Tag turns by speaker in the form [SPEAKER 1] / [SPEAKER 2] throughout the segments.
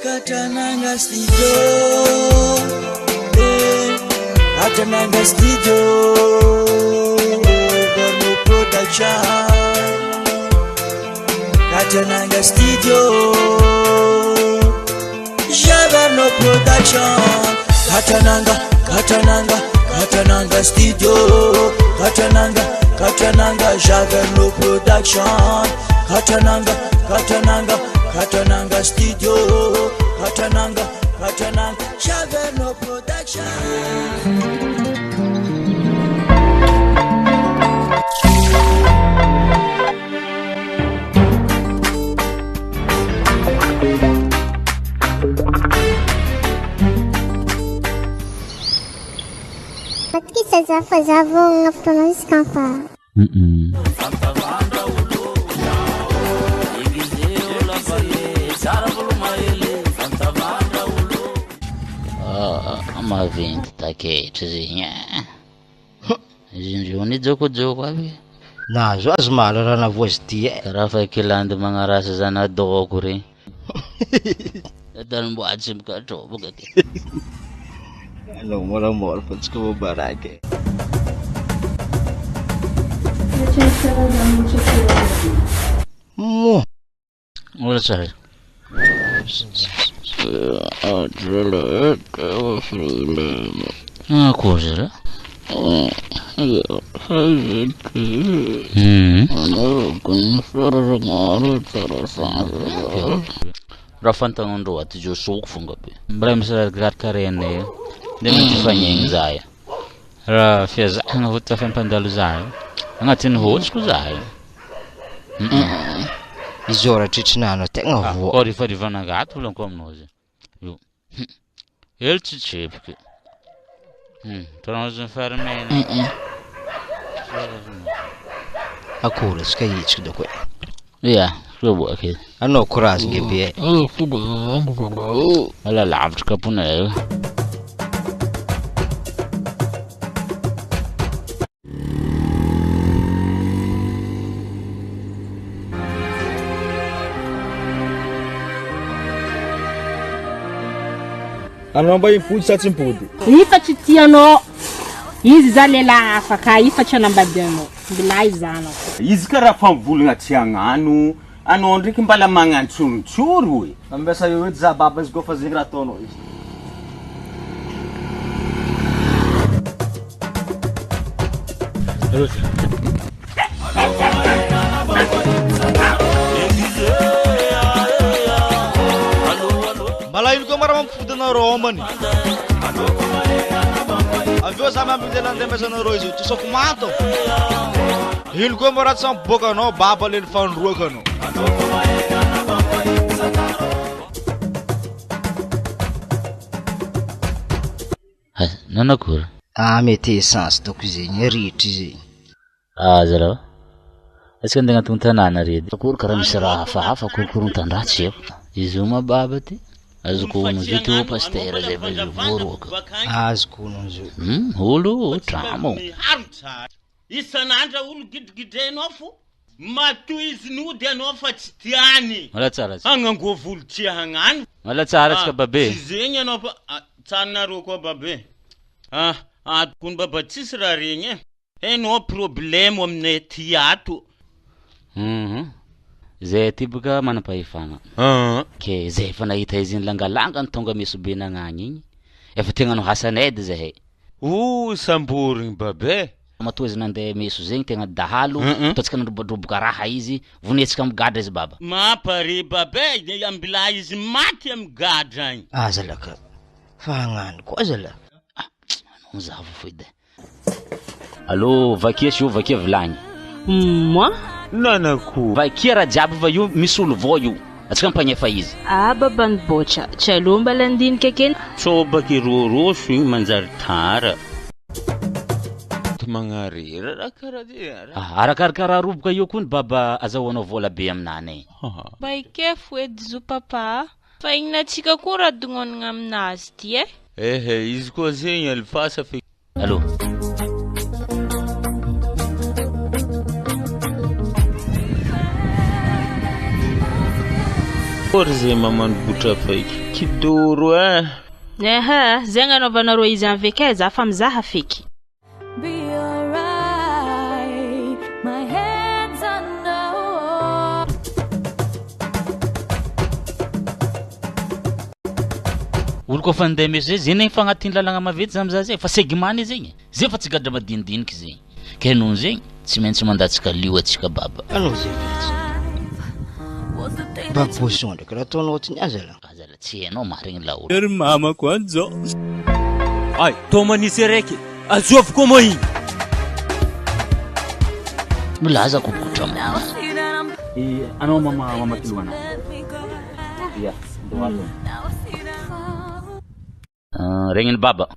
[SPEAKER 1] Katrananga studio eh, Katrananga studio Borno production Katrananga studio Javerno production Katrananga, Katrananga, Katrananga studio Katrananga, Katrananga Javerno production Katrananga, Katrananga, Katrananga studio Katrananga, Katrananga Javerno production.
[SPEAKER 2] Matokisa za fa za vao agnavotra anao izy ka fa.
[SPEAKER 3] Ah, maventy taketra zegny eh. Izy indreo nijokojoko aby.
[SPEAKER 4] Nahazo azy mahala raha navoa azy ty eh.
[SPEAKER 3] Karaha fa kilandy magnarasa zana-dôko regny. Tanim-boatsy mikatroboka ke.
[SPEAKER 4] Anao moramora fa tsika vao baraka eh. Moa.
[SPEAKER 3] Mbola tsara. Akory zalahy. Raha fantagnandreo ato zao soko fonga be. Mbola misy raha karakarainay io. Ndeha mety hifagnegny za io. Raha fiazahana ho tafampandalo za io. Agnatin'ny hôtsiko za io.
[SPEAKER 4] Izao raha tretrinanao tegna voa.
[SPEAKER 3] Koa rehefa rivanagato volaniko aminao zay. Io. Elo tsy tsepoky. Trange fermé.
[SPEAKER 4] Akory atsika hetsika doko e.
[SPEAKER 3] Ia, soa boaka e.
[SPEAKER 4] Anao courage nge be e.
[SPEAKER 3] Ala lavitra kapona io.
[SPEAKER 5] Anao mba hipody sa tsy mipody?
[SPEAKER 6] Ifa tsy tianao. Izy za lehilahy hafa ka ifa tsy hanambady anao. Mbilay zanako.
[SPEAKER 7] Izy karaha fa mivolagna tsy hagnano, anao ndraiky mbala magnantsorontsoro e.
[SPEAKER 5] Ambesa eo edy za baba izy koa fa zegny raha ataonao izy. Malahelo koa mara mampifody anareo ambany. Avy eo za miambigny lela andeha ampiasanareo izy io, tosako manta. Ino koa mba raha tsy mampiboaka anao, baba le nifandroaka anao.
[SPEAKER 3] Nanakory?
[SPEAKER 4] Ah mety essence doko zegny, ritra zegny.
[SPEAKER 3] Ah zalahy. Atsika andeha agnatin'ny tanàna ry edy. Akory karaha misy raha hafahafa korokorontan-dratsy eo. Izy io ma baba ty. Azoko ono zio ty pastera zay fa izy voaroaka.
[SPEAKER 4] Azoko ono zio.
[SPEAKER 3] Olo tramo.
[SPEAKER 7] Isan'andro olo gidrigidrenao fo. Matoa izy nody anao fa tsy tiany.
[SPEAKER 3] Mala tsara tsika.
[SPEAKER 7] Hagnangoa volo tsy hagnano.
[SPEAKER 3] Mala tsara tsika babe.
[SPEAKER 7] Tsy zegny anao fa tsanareo koa babe. Ah, atokony baba tsisy raha regny e. Enao problème aminay aty ato.
[SPEAKER 3] Zay aty boka manam-pahefana. Ke zay efa nahita izy nilangalanga ny tonga mesobe nagnagny igny. Efa tegna nohasanay edy zahay.
[SPEAKER 7] O samborigny babe.
[SPEAKER 3] Matoa izy nandeha meso zegny tegna dahalo, ataontsika nandrobadroboka raha izy, vonetsika amy gadra izy baba.
[SPEAKER 7] Mampare babe, de ambilà izy maty amy gadra agny.
[SPEAKER 4] Aza laka, fa hagnano koa aza la.
[SPEAKER 3] Ah, anao mizaha fo edy. Allô, vakia sy io, vakia vilagny.
[SPEAKER 6] Moi?
[SPEAKER 7] Nanako.
[SPEAKER 3] Vakia raha jiaby fa io misy olo vao io. Atsika mpagnefa izy.
[SPEAKER 8] Ah baban'i Botra, tsy aleo mbala andinika kely.
[SPEAKER 7] Tsobaky rôrôso igny manjary tara. Magnarera raha karaha ty ara.
[SPEAKER 3] Ah, arakaraka raha roboka io koa ny baba azahoanao vola be aminany e.
[SPEAKER 8] Mba hikefo edy zo papa a. Fa inona antsika koa raha dognonina aminazy ty e.
[SPEAKER 7] Ehe, izy koa zegny alifasa fe.
[SPEAKER 3] Allô.
[SPEAKER 7] Karakory zay mamano botra faiky? Kidoro eh!
[SPEAKER 6] Ehe, zegny anaovanareo izy avy ake, za fa mizaha feky.
[SPEAKER 3] Olo koa fa ninday meso zay, zay nefa agnatin'ny lalagna maventy za mizaha zay, fa segimany zegny e, zay fa tsy gadra madinidiniky zegny, ke noho zegny tsy maintsy mandatsaka lio atsika baba.
[SPEAKER 4] Anao zay vetsy. Mba position ndraiky raha ataonao ohatry ny aza la.
[SPEAKER 3] Aza la tsy hainao marigny laolo.
[SPEAKER 9] Ry mamako anjao. Ay, tô manisy araiky. Azovy koa moa igny.
[SPEAKER 3] Milaza ko kotrama.
[SPEAKER 10] Anao mama mama kiloana. Ya, doato.
[SPEAKER 3] Regniny baba.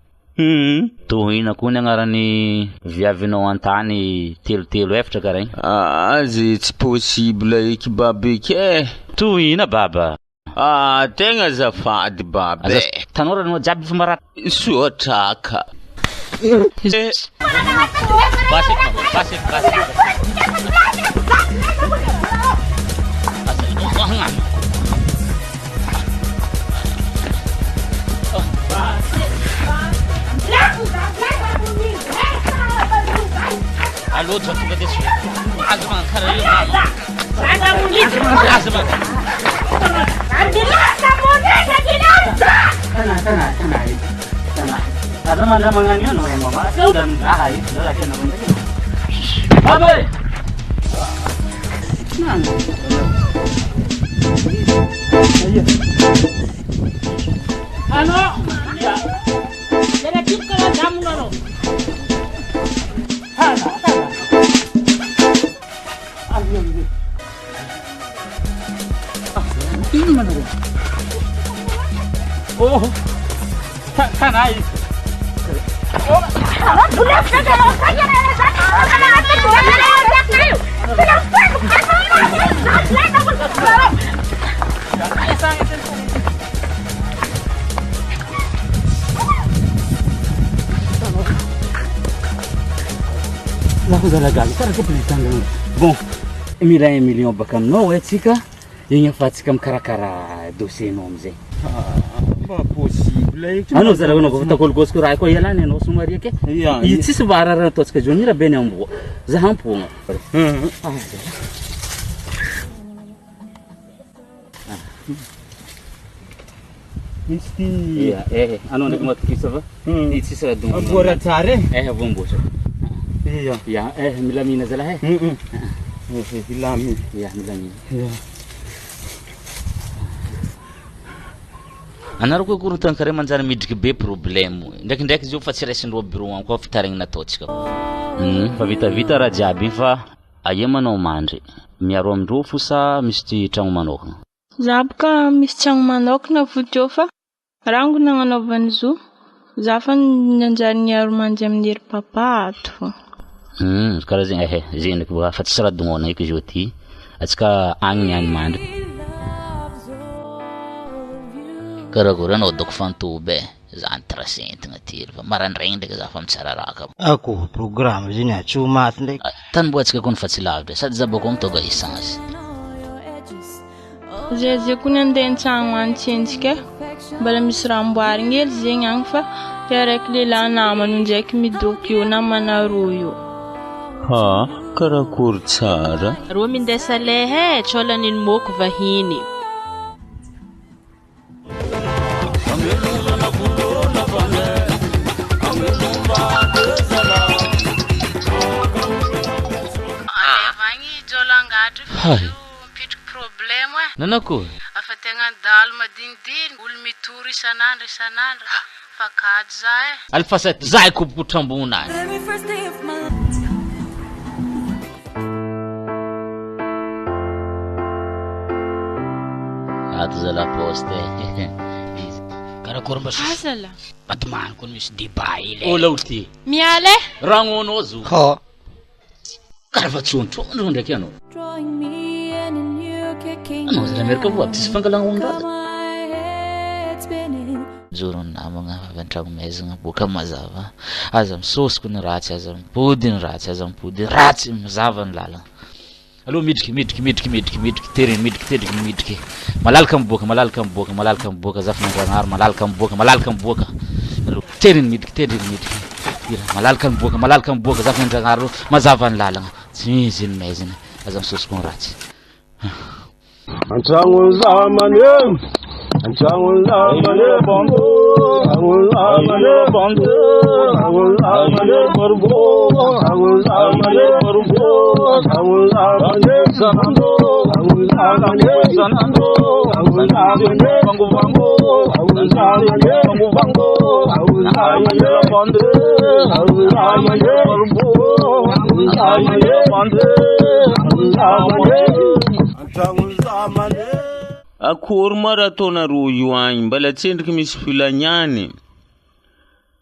[SPEAKER 3] Tohina koa ny agnaran'ny viavinao an-tany telo telo efatra karaha igny.
[SPEAKER 7] Azy tsy possible eky baba eky eh.
[SPEAKER 3] Tohina baba.
[SPEAKER 7] Ah, tegna azafady baba
[SPEAKER 3] Aza
[SPEAKER 7] eh.
[SPEAKER 3] tanora anao jiaby fa marary.
[SPEAKER 7] Soa traka.
[SPEAKER 3] Basy eky mama, basy eky, basy eky. Aza hagnano. Alô, já tonga dia aza mankara io mama. Aza mankara.
[SPEAKER 10] Tana tana tana. Tana. Aza mandra magnano io anao mama. Da mizaha io, da raha tena mandeha. Baba. Nano.
[SPEAKER 6] Anao! Lera tiako karaha damona anao.
[SPEAKER 10] Tana tana. Ino manao? Oh. Tana izy. Lako zalagaly, karaha koa président Bon, mila un million baka aminao e tsika, igny afahantsika mikarakara dossier-nao amizay.
[SPEAKER 9] Pas possible eky.
[SPEAKER 10] Anao zalahy anao vao takolokosiko raha koa ialany anao somary ake.
[SPEAKER 9] Ya,
[SPEAKER 10] Io tsisy vara raha ataontsika zao mira be ny amboa. Za ampogna.
[SPEAKER 9] Misy ty.
[SPEAKER 10] Ya, eh, anao ndraiky matokisa fa io tsisy raha dongona.
[SPEAKER 9] Amboara tsara e.
[SPEAKER 10] Eh, voamboatra.
[SPEAKER 9] Ya.
[SPEAKER 10] Ya, eh, milamina zalahy eh.
[SPEAKER 9] Eh, milamina.
[SPEAKER 10] Ya, milamina.
[SPEAKER 9] Ya.
[SPEAKER 3] Anareo koa korontany kare manjary midriky be problème. Ndraikindraiky izy io fa tsy raisin-dreo bureau any koa fitaraigna nataontsika. Fa vitavita raha jiaby iny fa aia manao mandry? Miaro amindreo fo sa misy ty tragno manokana?
[SPEAKER 8] Za boka misy tragno manokana fo teo fa rango nagnanaovany zo. Za fa nanjary niaro mandry amin'ny ery papa ato fo.
[SPEAKER 3] Karaha zegny ehe, zegny ndraiky mba fa tsisy raha dognona eky izy io aty. Atsika agny niany mandry. Karakory anao doko fantoby e, za nitrasentigna ty hely fa maraindraigny ndraiky za fa mitsararaka.
[SPEAKER 4] Akoho programme izy iny tsy ho maty ndraiky.
[SPEAKER 3] Tany mbo atsika kony fa tsy lavitra sady za bako mitôga essence.
[SPEAKER 8] Zay zay koa nandeha an-tragno any tsentsika e. Mbola misy raha amboarigny hely zegny agny fa le araiky lehilahy namany ndraiky midoko eo namana roa io.
[SPEAKER 7] Ha, karakory tsara.
[SPEAKER 6] Rô minday saleha e, tsôla niny môko vahiny.
[SPEAKER 8] Alevagny jôlangatry
[SPEAKER 3] Hay.
[SPEAKER 8] mipitriky problème e.
[SPEAKER 3] Nanakory?
[SPEAKER 8] Afa tegna dalo madinidiny, olo mitory isan'andro isan'andro. Fa kajy za e.
[SPEAKER 3] Alifasa za ikobokotramboana any. Ato zala poste. Izy. Karakory mba soso.
[SPEAKER 8] Azala.
[SPEAKER 3] Badimany koa misy débat ile. Ola ty.
[SPEAKER 8] Miala e.
[SPEAKER 3] Ragnonao zo.
[SPEAKER 4] Ha.
[SPEAKER 3] Karaha fa tsontrondro ndraiky anao. Anao zala miaraka voa tsisy fangalagna olon-draza. Joron'ny namagna avy an-tragno maizina boaka mazava. Aza misôsiko ny ratsy, aza mipody ny ratsy, aza mipody ratsy mazava ny lalagna. Aloha midriky, midriky, midriky, midriky, midriky, teriny, midriky, tendriky, midriky. Malalaka miboaka, malalaka miboaka, malalaka miboaka, zafin'Andrianahary, malalaka miboaka, malalaka miboaka. Aloha, teriny, midriky, tendriny, midriky. Ira, malalaka miboaka, malalaka miboaka, zafin'Andrianahary, aloha, mazava ny lalagna. Tsy misy ny maizina, aza misosoko ny ratsy.
[SPEAKER 7] Akory moa raha ataonareo io agny, mbala tsendriky misy filaniany.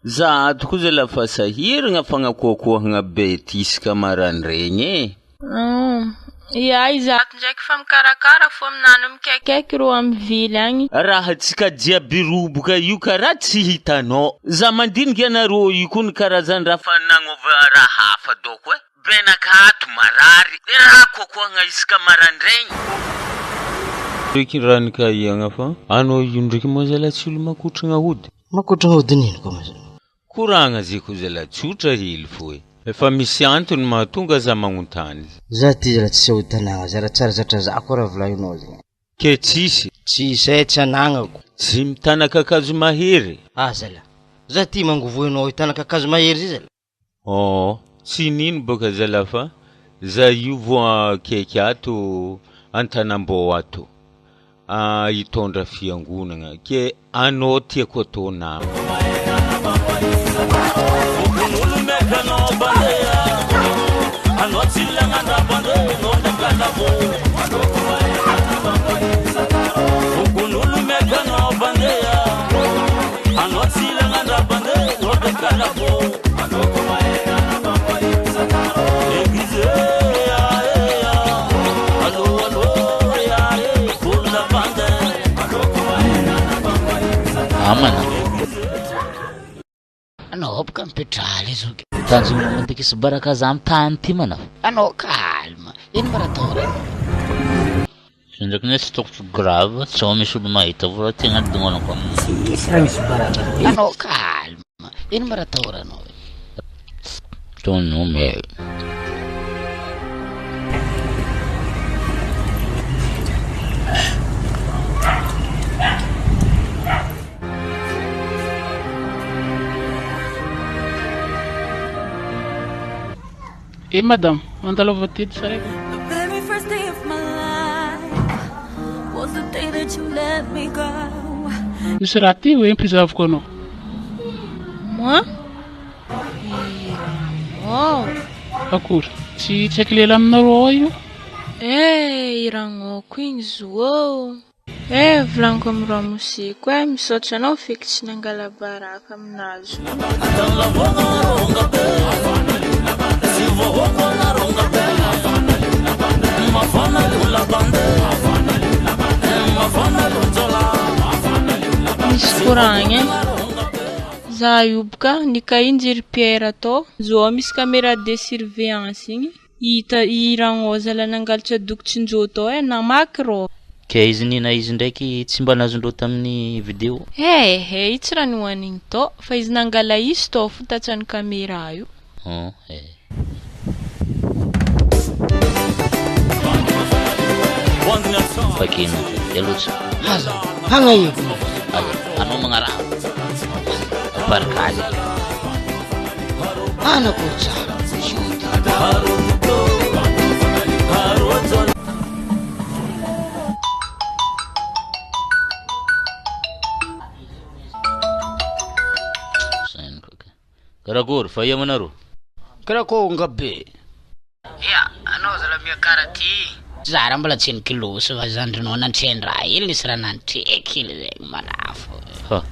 [SPEAKER 7] Za ato koa zalahy fa sahiragna fagnakoakoahagna bety isaka maraindraigny e.
[SPEAKER 8] Ia, izato ndraiky fa mikarakara fô aminany mikaikaiky rô amy vily agny.
[SPEAKER 7] Raha tsika jiaby roboka io karaha tsy hitanao. Za mandinika anareo io koa ny karazan-draha fa nagnova raha hafa dôko e. Benaka ato marary, raha koakoahagna isaka maraindraigny. Ndraiky raha nikaiagna fa anao io ndraiky moa zalahy tsy olo makotrigna ody.
[SPEAKER 4] Makotrigna ody nino koa moa zany?
[SPEAKER 7] Koragna ze ko zalahy tsotra hely fo e. Efa misy antony mahatonga za magnontany.
[SPEAKER 4] Za ty zalahy tsisy aody tanagna za raha tsara zatra za koa raha volagninao zegny.
[SPEAKER 7] Ke tsisy?
[SPEAKER 4] Tsisy eh, tsy anagnako.
[SPEAKER 7] Tsy mitana kakazo mahery?
[SPEAKER 4] Ah zalahy, za ty mangovoy anao hitana kakazo mahery zay zalahy.
[SPEAKER 7] Oh, tsy nino boka zalahy fa za io vo akaiky ato Antanambao ato hitondra fiangonagna ke anao tiako atao nama.
[SPEAKER 3] Amana.
[SPEAKER 11] Anao boka mipetraha le zoky.
[SPEAKER 3] Tanjona mandeha kisy baraka za amy tany ty mana.
[SPEAKER 11] Anao calme. Ino ma raha atahoranao?
[SPEAKER 3] Zay ndraiky ne tsy tokotro grave, sao misy olo mahita avao raha tegna dognanako aminy.
[SPEAKER 11] Tsisy raha misy baraka. Anao calme. Ino ma raha atahoranao?
[SPEAKER 3] Tonome.
[SPEAKER 6] Eh madame, mandalova aty edy saraiky.
[SPEAKER 12] The very first day of my life was the day that you let me go.
[SPEAKER 6] Misy raha ty hoe ampizavoko anao.
[SPEAKER 8] Moi? Iragnao.
[SPEAKER 6] Akory, tsy tsy haiko lela aminareo ao io.
[SPEAKER 8] Eh, iragnao ko igny zo ô. Eh, volagniko amy ramoseko eh, misaotra anao feky tsy nangala baraka aminazy. Misy koragna eh. Za io boka nikahinjy ry Pierre atao. Zao misy caméra de surveillance igny. Hita i Ragnao zalahy nangalatra dokotrin-drô tao eh, namaky rô.
[SPEAKER 3] Ke izy nina izy ndraiky tsy mba nazondreo tamin'ny vidéo.
[SPEAKER 8] He he, io tsy raha nihoanigny tao, fa izy nangala izy tao fo tatsan'ny caméra io.
[SPEAKER 3] Hum eh. Fakina de loatra.
[SPEAKER 11] Aza, hagna io.
[SPEAKER 3] Aza, anao magnaraha. Aparikaly.
[SPEAKER 11] Anako tsara.
[SPEAKER 3] Karakory, fa ia manareo?
[SPEAKER 11] Karakory ngabe. Ya, anao zala miakara ty. Za raha mbola tsy nikilosy fa zandrinao nantrendra hely nisy raha nantreky hely zegny manafo.
[SPEAKER 3] Ha.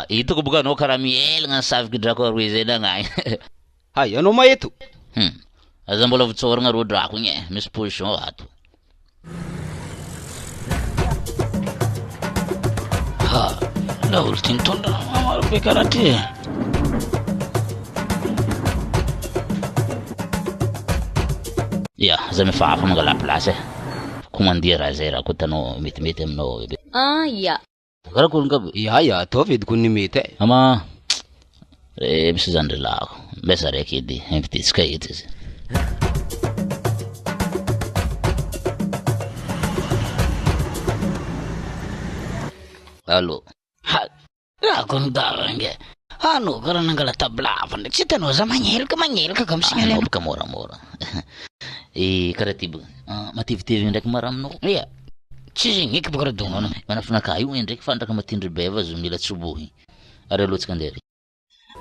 [SPEAKER 3] Hitako boka anao karaha mihelagna ny saviky drako aroe zay nagnagny.
[SPEAKER 4] Hay, anao ma eto?
[SPEAKER 3] Hum. Aza mbola votsoragna rô drako igny e, misy position ato.
[SPEAKER 11] Ha, laolo ty nitondra maro be karaha ty e.
[SPEAKER 3] Ya, za mefa hafa mangala place e. Komandia raha zay raha koa hitanao metimety aminao bebe.
[SPEAKER 13] Ah ya.
[SPEAKER 3] Karakory ngabo?
[SPEAKER 4] Ya ya, ataovy edy ko ny mety e.
[SPEAKER 3] Ama, re misy zandry lahako. Mbesa raiky edy, invité-tsika eto izy.
[SPEAKER 11] Allô. Ha, raha ko nidava nge. Anao karaha nangala tablava ndraiky. Tsy hitanao za magnelaka magnelaka ka misignaler
[SPEAKER 3] Anao boka moramora. Eh, karaha ty boka. Ah, matevitevy ndraiky mara aminao.
[SPEAKER 11] Ia. Tsy zegny eky boka raha dognona.
[SPEAKER 3] Manafinakahy io ndraiky fa ndraka matindry beva zo mila tsobohy. Ary alô tsika andeha ary.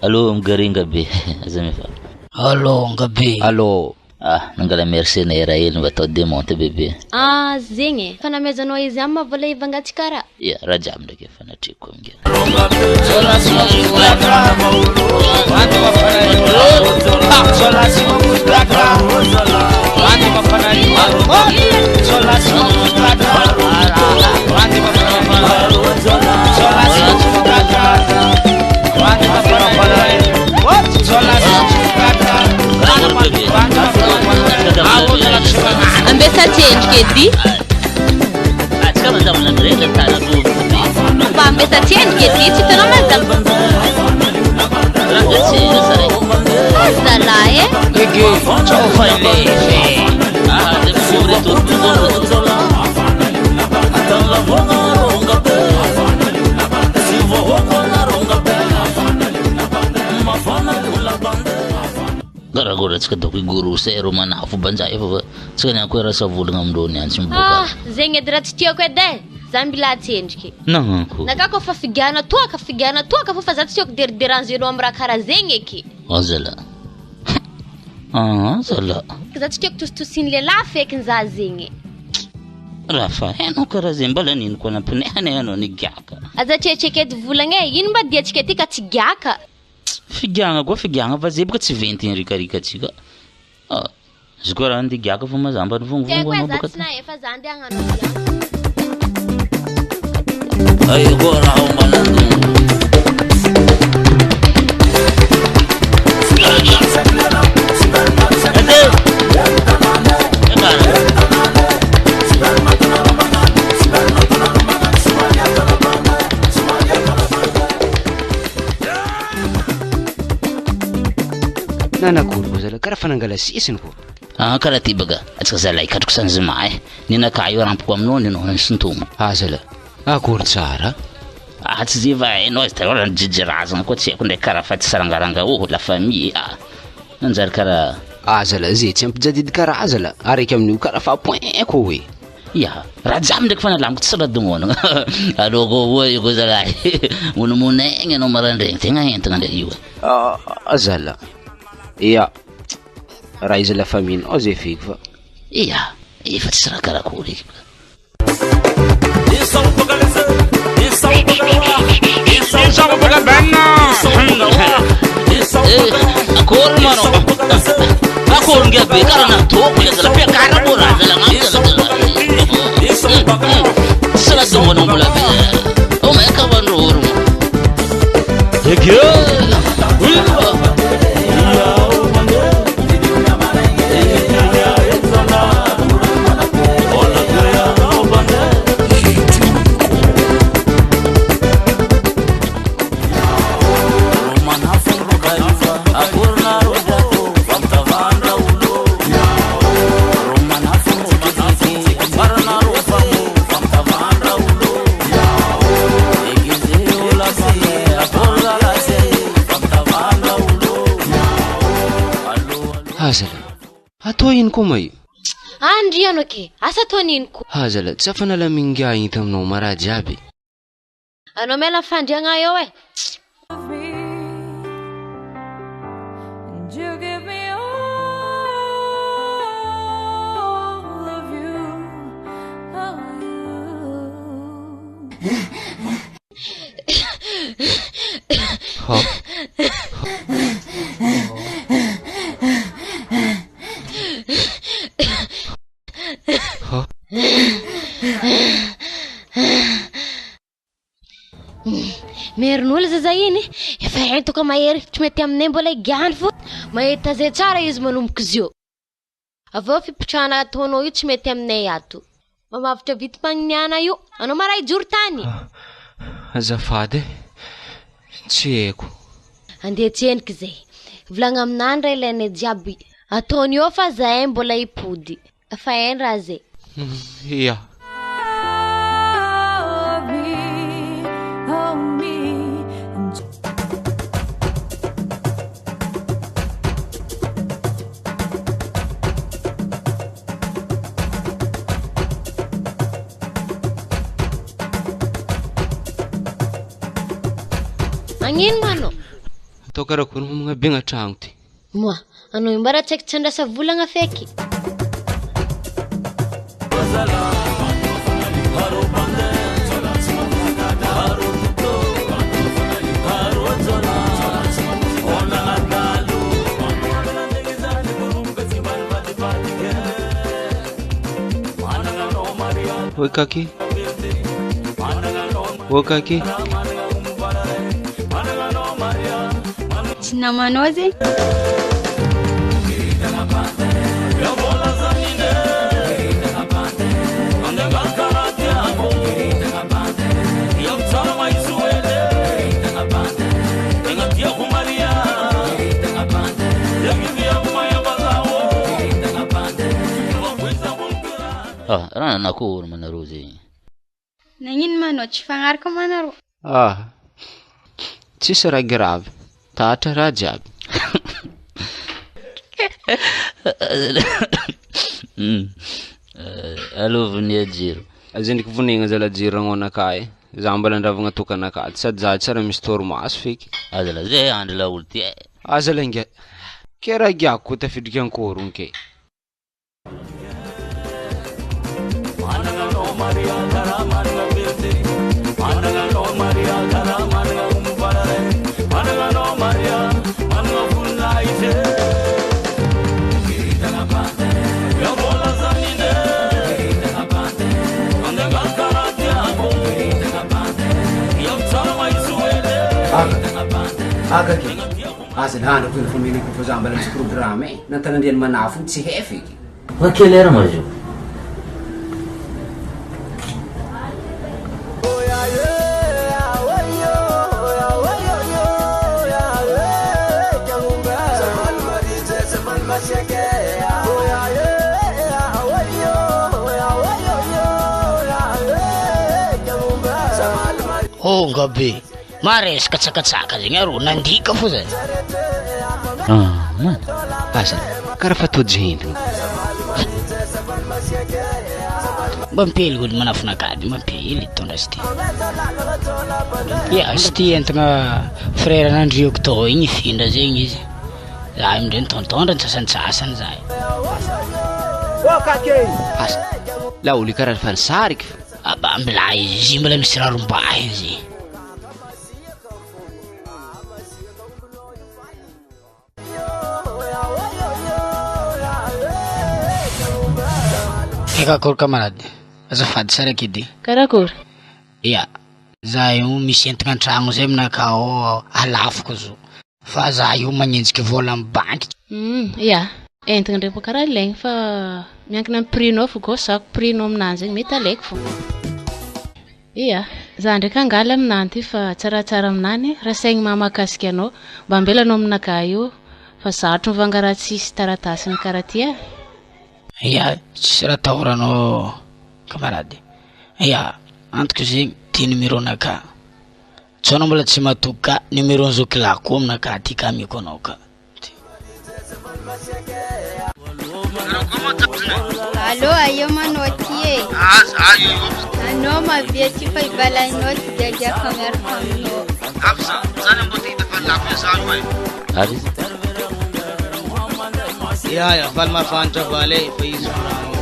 [SPEAKER 3] Allô, migaringa be. Aza mifaly.
[SPEAKER 11] Allô, ngabe.
[SPEAKER 4] Allô.
[SPEAKER 3] Ah, nangala mercenaire hely mba atao démonte bebe.
[SPEAKER 13] Ah, zegny e. Fa namezanao izy amy ma vola hivangatsika raha.
[SPEAKER 3] Ia, raha jiaby ndraiky efa natreko amin'inga.
[SPEAKER 13] Ambesa tsendriky edy. Mba ambesa tsendriky edy, tsy hitanao mazava. Azalahy e.
[SPEAKER 3] Karakory antsika doko igorose ro manafo banjay fa tsika niany koa rasa volagna amindreo niany tsy miboaka.
[SPEAKER 13] Ah, zegny edy raha tsy tiako edy e. Za mila tsendriky.
[SPEAKER 3] Nagnanko.
[SPEAKER 13] Naka koa fa figiahana toaka, figiahana toaka fô fa za tsy tiako deriderangenao amy raha karaha zegny eky.
[SPEAKER 3] Azala. Ah, azala.
[SPEAKER 13] Za tsy tiako tositosian'ny lehilahy fekiny za zegny.
[SPEAKER 3] Raha fa hainao karaha zegny mbala nino koa nampinehana anao nigiaka.
[SPEAKER 13] Aza atrehitreka edy volagna e, ino mba diantsika ty ka tsy giaka.
[SPEAKER 3] Figiahana koa figiahana fa zay boka tsy ventigny rikarikatsika. Ah, izy koa raha andeha giaka fa mazamba ny
[SPEAKER 13] Tsy haiko
[SPEAKER 3] vongovongo
[SPEAKER 13] e,
[SPEAKER 3] anao
[SPEAKER 13] za
[SPEAKER 3] boka
[SPEAKER 13] tsy nahefa za andeha hagnano giaka.
[SPEAKER 3] Ayo koa raha ao manandongo.
[SPEAKER 4] Nanakory koa zalahy, karaha fa nangala sisiny koa.
[SPEAKER 3] Ah, karaha ty baka, antsika zalahy katroko sanzima e. Ninakahy io rampoko aminao ninao nisintomo.
[SPEAKER 4] Ah zalahy, akory tsara.
[SPEAKER 3] Ah, tsy zay va hainao izy taloha raha nijijy razana koa tsy haiko ndraiky karaha fa tsy sarangaranga oh la famille ah. Nanjary karaha.
[SPEAKER 4] Ah zalahy, zay tsy ampijadidy karaha zalahy, araiky amin'io karaha fa point ko hoe.
[SPEAKER 3] Ya, raha jiaby ndraiky fa nalamiko tsy raha dognona. Aleo koa oa io koa zalahy. Monomonaigny anao maraindraigny, tegna entagna ndraiky io.
[SPEAKER 4] Ah zalahy, ya, raha izy la famille nao zay feky fa.
[SPEAKER 3] Ya, efa tsy raha karakory eky. Akory manao. Akory ngiahy be karaha nataoko le zalahy fiakara moa raha zalahy agnamiko zalahy. Tsy raha dognona mbola be. Oh my ka mandroro.
[SPEAKER 4] Ah zalahy, atao ino koa ma io?
[SPEAKER 13] Andriano ke, asa atao nino koa.
[SPEAKER 4] Ah zalahy, tsy afa nalamin'ingahy igny taminao maraha jiaby.
[SPEAKER 13] Anao miala amin'ny fandriagna eo e.
[SPEAKER 12] And you give me all of you, oh you.
[SPEAKER 4] Ha. Ha.
[SPEAKER 13] Merin'olo zaza iny efa entiko mahery tsy mety aminay mbola higiahany fo. Mahita zay tsara izy manomboka izy io. Avy eo fipotrahana ataonao io tsy mety aminay ato. Mamavotra vidim-paniniana io. Anao ma raha hijoro tany?
[SPEAKER 4] Azafady e, tsy haiko.
[SPEAKER 13] Andeha tsendriky zay. Volagna aminah ndray ilainay jiaby. Ataony eo fa zahay mbola hipody. Fa hainy raha zay.
[SPEAKER 4] Ya.
[SPEAKER 13] Magnino ma anao?
[SPEAKER 4] Atao karakory moa magnabiagna tragno ty?
[SPEAKER 13] Moa, anao io mba raha tsy haiko tsy andrasa volagna feky.
[SPEAKER 4] Oi Kaki. Oi Kaki.
[SPEAKER 8] Tsy namanao zegny.
[SPEAKER 3] Ah, raha nanakory ma nareo zegny?
[SPEAKER 8] Nagnino ma anao tsy fagnaraka ma nareo?
[SPEAKER 4] Ah, tsisy raha grave, tatra raha jiaby.
[SPEAKER 3] Aleo vonia jiro.
[SPEAKER 4] Azendriky vonegna zala jiro ragnonakahy e. Za mbola andravagna tokanakahy ty sady za tsy raha misy torimaso feky.
[SPEAKER 3] Aza lazay andry laolo ty e.
[SPEAKER 4] Aza lainga. Ke raha giako ko tafidriky ankorogno ke. Aka ke. Aza lany ko fa menaka fa za mbola misy programme e. Nantanandriany manafo tsy hay feky.
[SPEAKER 3] Fa quelle heure ma zio?
[SPEAKER 11] Honga be. Maresaka tsakatsaka zegny arô nandika fo zay.
[SPEAKER 3] Ah, man.
[SPEAKER 4] Aza, karaha fa tojo hentiny.
[SPEAKER 11] Mba mipely olo manafonakady, mba mipely tondra azy ty. Ya, izy ty entigna frère nandriako tao igny hifindra zegny izy. Za amindray nitondrotondro antsasantsasany za.
[SPEAKER 4] Aza, la olo karaha fa nisariky fa.
[SPEAKER 11] Aba milay izy, izy mbola misy rarom-bahy izy. Eka akory camarade, azafady tsara kedy.
[SPEAKER 6] Karakory?
[SPEAKER 11] Ya, za io misy entagna an-tragno zay aminakahy ao alafoko zo. Fa za io magnenjiky vola amy banky.
[SPEAKER 6] Ya, entagna ndray boka karaha ilaigny fa miankina amy prix-nao fo gôsako prix-nao aminanjy igny mety alaiko fô. Ya, za ndraiky angala aminany ty fa tsaratsara aminany raha saigny maha mahakasika anao mba ambelanao aminakahy io fa sarotro mivanga raha tsisy taratasiny karaha ty e.
[SPEAKER 11] Ya, tsisy raha atahoranao camarade. Ya, antoko zegny ty numéro-nakahy. Tsy anao mbola tsy matoky ka numéro-n'ny zokilahy koa aminakahy ty ka ameko anao ka.
[SPEAKER 8] Allô, aia manao ty e? Anao mabe ty fa ibalainao ty diadiako miaraka aminao.
[SPEAKER 3] Ary
[SPEAKER 5] Ya ya, valy mahafanitra valy e, fa izy koragno.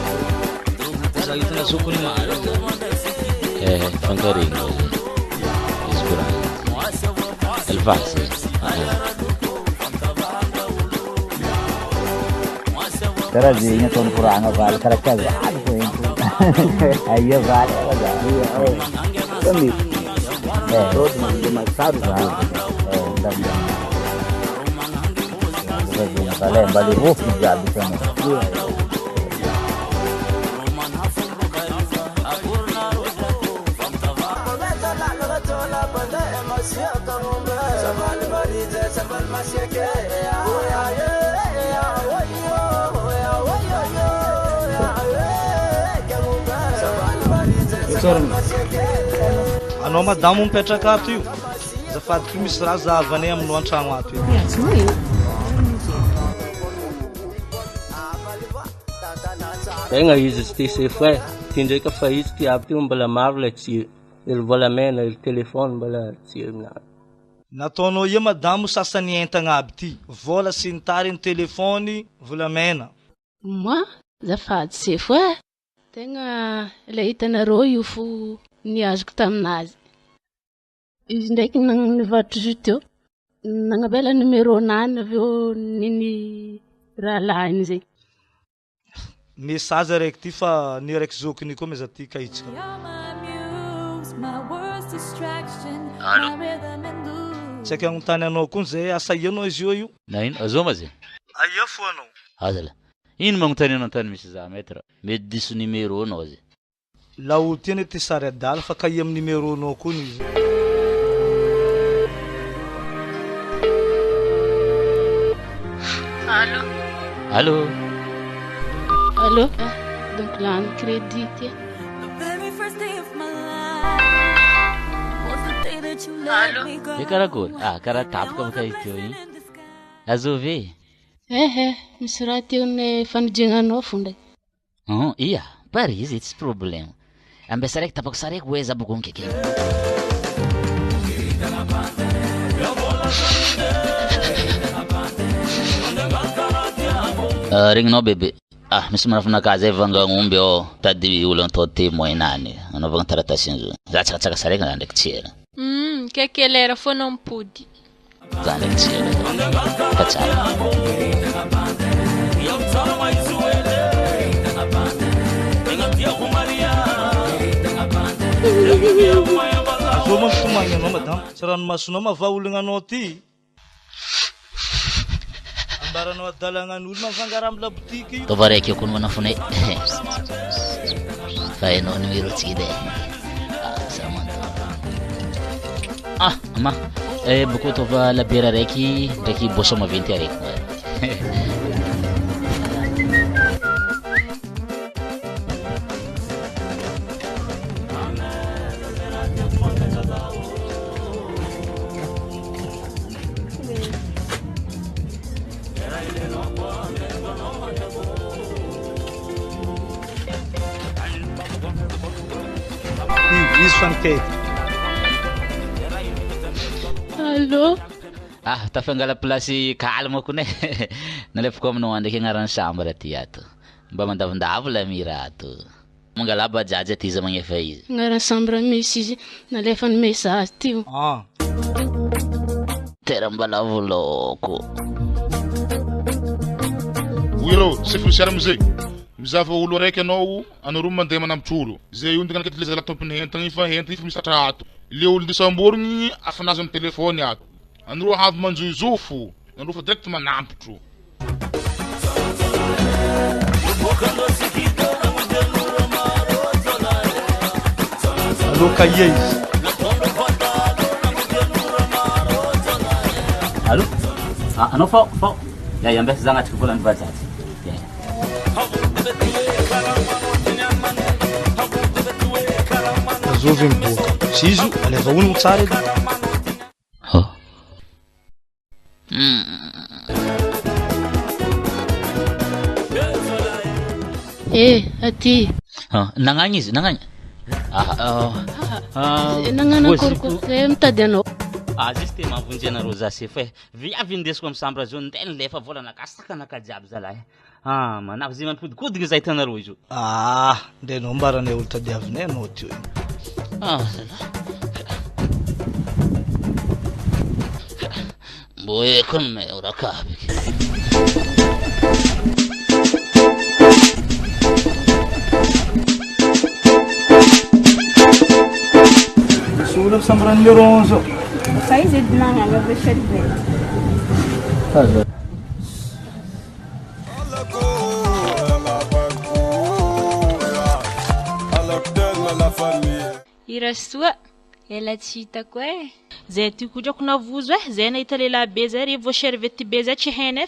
[SPEAKER 5] Za hitana zokony maro za.
[SPEAKER 3] Eh, fankaregny zay. Izy koragno. Alvasy.
[SPEAKER 10] Karaha zegny ataony koragna valy karaha kazaly fo ento. Aia valy aza. Fa mety. Eh. Eh, ndamdam. Valy mba le rofy jiaby hitanao.
[SPEAKER 4] Sorana.
[SPEAKER 5] Anao madamo mipetraka ato io. Azafady ko misy raha zahavanay aminao an-tragno ato io.
[SPEAKER 14] Tegna izy tsy te sefo e, ty ndraiky fa izy ty aby ty mbola maro le tsy ery volamena, ery telefony mbola tsy aminazy.
[SPEAKER 5] Nataonao ia madamo sasany entagna aby ty, vola sy ny tariny, telefony, volamena.
[SPEAKER 6] Moi, zafady sefo e! Tegna ilay hitanareo io fo niazoko taminazy. Izy ndraiky nivarotra jus teo, nagnabela numéro nany avy eo niny rahalahiny zay.
[SPEAKER 5] Message araiky ty fa ny araiky zokiny koa meza ty kahitsika.
[SPEAKER 3] Allô.
[SPEAKER 5] Tsy haiko hagnontany anao koa zay asa ia anao izy io io.
[SPEAKER 3] Na ino azoma zay?
[SPEAKER 5] Aia fo anao?
[SPEAKER 3] Azala. Ino magnontany anao tany misy za maître? Mety diso numéro nao zay.
[SPEAKER 5] Laolo ty anie ty sary adala fa kahie am numéro nao koa ny izy.
[SPEAKER 6] Allô.
[SPEAKER 3] Allô.
[SPEAKER 6] Allô. Donc lany crédit ty.
[SPEAKER 3] Allô. E karakory? Ah karaha tapaka baka izy teo igny. Azovy e?
[SPEAKER 6] Ehe, misy raha tianay fanodinanao fo ndray.
[SPEAKER 3] Hum, ia, pare izy tsisy problème. Ambesa raiky tapako saraiky hoe za boko mikeke. Ah, regninao bebe. Ah, misy manafinakahy zay vangagnomby ao, tady olo atao témoin nany, anaovagna taratasy an'zao. Za tsakatsaka saraiky za ndraiky tsy ela.
[SPEAKER 8] Hum, kaiky lera foana mipody.
[SPEAKER 3] Za ndraiky tsy ela fa tsara.
[SPEAKER 5] Azao mampitomagny anao madama, tsy ranomasonao mahavaha olagna anao ty. Ambaranao adalagna ny olo mavangara amy labotiky io.
[SPEAKER 3] Ataova raiky eo koa ny manafonay. Fa hainao numéro tsika edy e. Ah, za manontany. Ah, ama. Eh, boko ataova labiera raiky ndraiky boisson maventy araiky.
[SPEAKER 5] Izy fa nikaiky.
[SPEAKER 6] Allô?
[SPEAKER 3] Ah, tafangala place calme kony e. Nalefako aminao ndraiky agnaran'ny chambre aty ato. Mba mandavondavo la mira ato. Mangala bajaj aty izy magnefa izy.
[SPEAKER 6] Agnaran'ny chambre misy izy nalefany message ty.
[SPEAKER 5] Ah.
[SPEAKER 3] Tera mbala voloko.
[SPEAKER 15] Hoy reo, tsy foncière amizay. Mizava olo araiky anao, anareo mandeha manambotry olo. Zay io ndingana le zalahy tompony entagna io fa entagna io fa misatra ato. Le olo ndeha samborigny afanazy amy telefony ato. Anareo avy manjohizohy fo, anareo fa direct manambotro.
[SPEAKER 5] Allo kahia izy.
[SPEAKER 3] Allo? Ah, anao fao, fao. Ya, ya, ambesa za agnatriky volan'ny bajaj. Ya, ya.
[SPEAKER 5] Azovy miboaka. Tsy izy io, aleva onogno tsara edy.
[SPEAKER 3] Oh.
[SPEAKER 6] Eh, aty.
[SPEAKER 3] Ah, nagnagny izy, nagnagny. Ah, ah, ah,
[SPEAKER 6] Nagnano
[SPEAKER 3] voa
[SPEAKER 6] akory koa
[SPEAKER 3] zito.
[SPEAKER 6] zay mitady anao.
[SPEAKER 3] Ah, juste mahavonjy anareo za sefo e. Viavy indesiko amy chambre zao ndeha nilefa volanakahy sakanakahy jiaby zalahy. Ah, manavy zay mampodikodigny zay hitanareo izy io.
[SPEAKER 5] Ah, ndeha anao ambaranay olo tadiavinay anao teo igny.
[SPEAKER 3] Ah, zalahy. Mbô eko ny me orakaby.
[SPEAKER 5] Misy olo amy chambre numéro 11 ao.
[SPEAKER 16] Fa izy edy nagnano avy Shelby.
[SPEAKER 8] Irasoa, ela tsy hitako e. Zay ty koa drako navozo e, zay nahita lehilahy be zay re vao serviette be zay tsy hainay.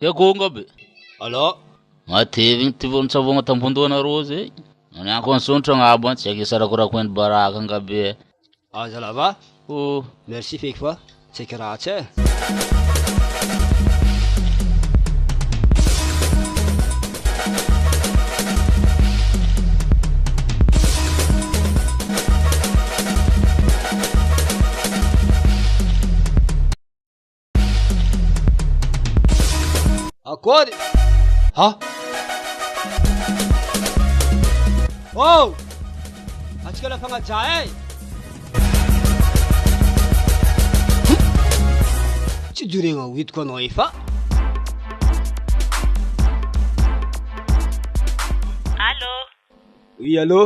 [SPEAKER 3] Ke konga be.
[SPEAKER 4] Allo.
[SPEAKER 3] Matevigny ty vonon-tsavogna tambondohanareo zay. Nianko ansontra agnabo an, tsy haiko isarakorako eny baraka angabe.
[SPEAKER 4] Aza lava.
[SPEAKER 3] Oh.
[SPEAKER 4] Merci feky fa tsy haiko ratsy e. Akory! Ha? Oh! Antsika la fagnajà e! Tsy doregna ho hitako anao efa.
[SPEAKER 6] Allô?
[SPEAKER 4] Oui, allô?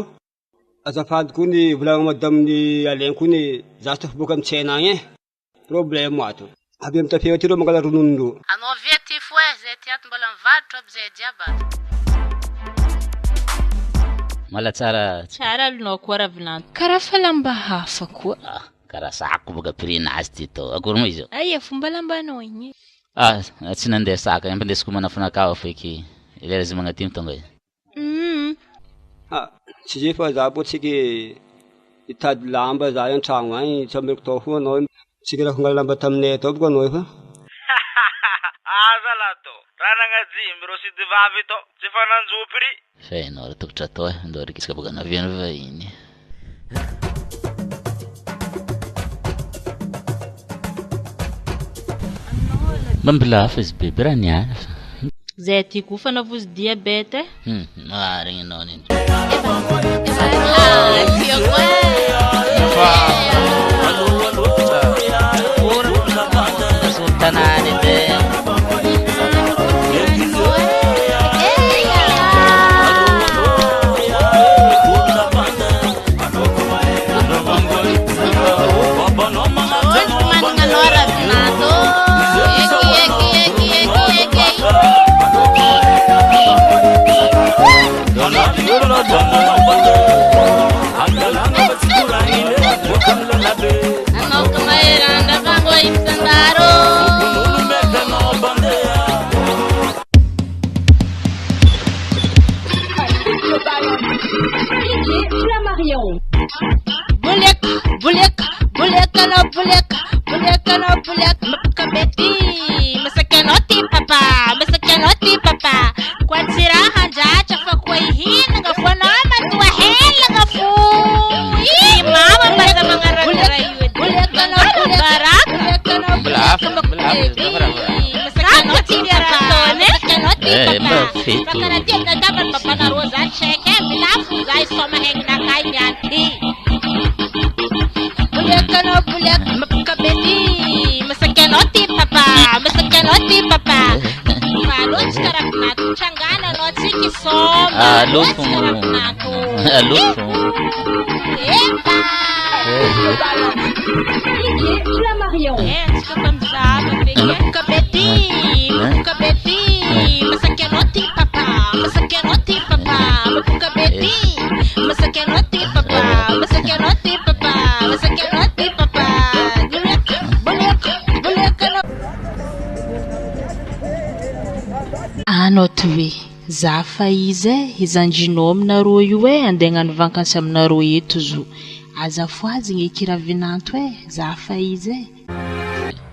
[SPEAKER 4] Azafady koa ny volagna madame ny Alain koa ny za tsy tafaboaka amin'ny tsena agny e. Problème ato. Avy amin'ny tafio aty reo mangala ronono reo.
[SPEAKER 6] Anao ve aty fo eh, zay aty ato mbola mivarotra aby zay jiaby ato.
[SPEAKER 3] Mala tsara.
[SPEAKER 8] Tsara alonao koa ravinanto. Karaha fa lamba hafa koa.
[SPEAKER 3] Ah, karaha sako boka prix nazy ty tô. Akory moa izy io?
[SPEAKER 8] Aia fomba lambanao igny e.
[SPEAKER 3] Ah, tsy nandeha saka, ampindesiko manafinakava feky lera izy magnatimo tonga izy.
[SPEAKER 8] Humm.
[SPEAKER 4] Ha, tsy zay fa za koa tsika hitady lamba za antragno agny tsy ameko tao fo anao tsika raha fangala lamba taminay tao boka anao efa.
[SPEAKER 5] Aza lah tô, raha nagnajimby rô sidy vavy tô, tsy fa nanjopy ry.
[SPEAKER 3] Feno raha tokotry atao eh, ndao rikitsika boka naviany vahiny. Mba mbola hafa izy bebe raha niany fa.
[SPEAKER 8] Zay aty koa fa navozo diabète eh.
[SPEAKER 3] Hum, marigny anao neny. Sultanany edy e.
[SPEAKER 6] Boleka, boleka, boleka anao boleka, boleka anao boleka, mapoka be ty, masaky anao ty papa, masaky anao ty papa, koa tsy raha handratra fa koa hihinagna fo anao matoa helagna fo. Ih, mama mba magnaraka raha io edy. Boleka anao boleka, baraka, boleka anao
[SPEAKER 3] Mbola hafa, mbola hafa izy, mbola hafa.
[SPEAKER 6] masaky anao ty papa, masaky anao ty
[SPEAKER 3] Eh, mba
[SPEAKER 6] papa.
[SPEAKER 3] fito.
[SPEAKER 6] Fa karaha ty aminadavan'ny papanareo zany tsy haiko e, milafo za isoma hegnanakahy niany ty. Boleka anao boleka, mapoka be ty, masaky anao ty papa, masaky anao ty papa. Fa aleo tsy karaha vinato, trangana anao tsy kisoma.
[SPEAKER 3] Allo
[SPEAKER 6] Aleo tsy karaha
[SPEAKER 3] fo.
[SPEAKER 6] vinato.
[SPEAKER 3] Allo fo.
[SPEAKER 6] Epa! Eh, antsika fa mizava feky. Mapoka be ty, mapoka be ty, masaky anao ty papa, masaky anao ty papa, mapoka be ty, masaky anao ty papa, masaky anao ty papa, masaky anao ty papa. Boleka, boleka, boleka anao.
[SPEAKER 8] Anao ty hoe, za fa iza e, izandrinao aminareo io e, andeha hagnano vakansy aminareo eto zo. Aza fohazigna eky ravinanto e, za fa iza e.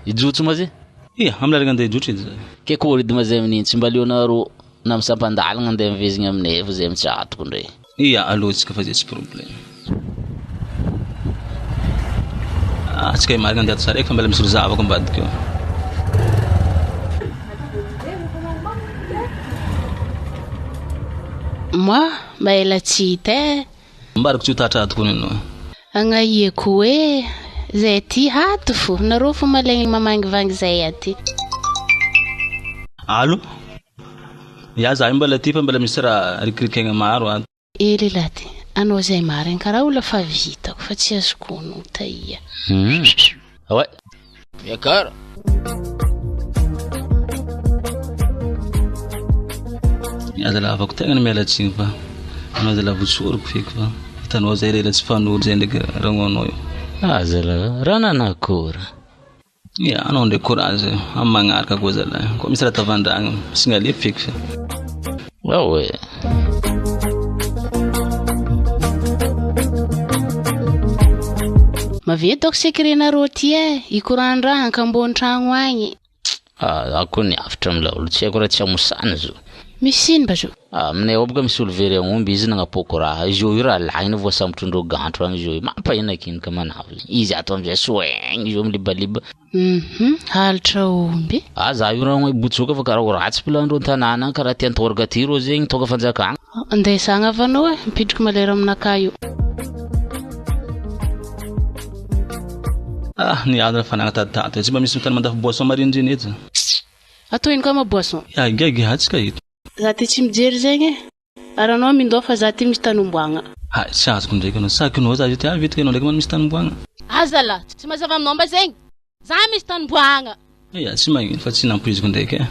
[SPEAKER 3] Hijotso ma zay?
[SPEAKER 9] Ia, amin'ny lalagna andeha hijotso edy zay.
[SPEAKER 3] Ke kory edy ma zay amin'igny, tsy mba aleonareo na misampan-dalagna andeha mivezigna aminay fa zay mitsatoko ndray.
[SPEAKER 9] Ia, aleontsika fa zay tsy problème. Ah, tsika marigna andeha ato saraiky fa mbola misy olo zahavako ambadika eo.
[SPEAKER 6] Moi, mba ela tsy hita e.
[SPEAKER 9] Ambarako tsy ho tratra ato koa ianao.
[SPEAKER 6] Agnahiako hoe zay aty hato fo, nareo fo malaigny mamangivangy zay aty.
[SPEAKER 9] Allo? Ya za io mbola aty fa mbola misy raha rikirikaigna maro ato.
[SPEAKER 6] Ely laty, anao zay marigny karaha olona fa vitako fa tsy azoko ono taia.
[SPEAKER 3] Hum. Ouais. Miakara.
[SPEAKER 9] Aza lavako tegna ny miala tsiny fa anao aza lavo tsoriko feky fa hitanao zay lela tsy fanolo zay ndraiky ragnonao io.
[SPEAKER 3] Aza la raha nanakôry.
[SPEAKER 9] Ya, anao ndraiky courage amin'ny magnaraka koa zalahy. Koa misy raha tavandragna, signalé feky.
[SPEAKER 3] Ao e.
[SPEAKER 6] Maventy aoko secret-nareo ty e, ikoran-draha ankambony tragno agny.
[SPEAKER 3] Ah, za koa niavotra amila olo, tsy haiko raha tsy hamosana zo.
[SPEAKER 6] Misy ino mba zo?
[SPEAKER 3] Ah, aminay ao boka misy olo very agnomby, izy nagnapoaka raha, izy io io rahalahiny voasambotrindreo gantro agny izy io io, mampahinakinika manavy. Izy ato amizay soaigny izy io milibaliba.
[SPEAKER 6] Hum, halatra omby.
[SPEAKER 3] Ah, za io raha botsoka fa karaha ho ratsy pilandreo an-tanàna agny, karaha te antoraka aty reo zegny, tonga fanjakagna.
[SPEAKER 6] Andeha sagna avanao e, mipidriky malera aminakahy io.
[SPEAKER 9] Ah, ny alina fanagna taditato e, tsy mba misy tany mandafo boisson marindriny eto.
[SPEAKER 6] Atao ino koa ma boisson?
[SPEAKER 9] Ya, gaigy hatsika eto.
[SPEAKER 6] Za ty tsy mijery zegny e. Ary anao mindao fa za ty misy tany omboagna.
[SPEAKER 9] Hay, tsy azoko ndraiky anao. Sakinao za io ty avy eto ka anao ndraiky man misy tany omboagna.
[SPEAKER 6] Aza lah, tsy mazava aminao mba zegny. Za misy tany omboagna.
[SPEAKER 9] Ya, tsy magnino fa tsy nampoiziko ndraiky e.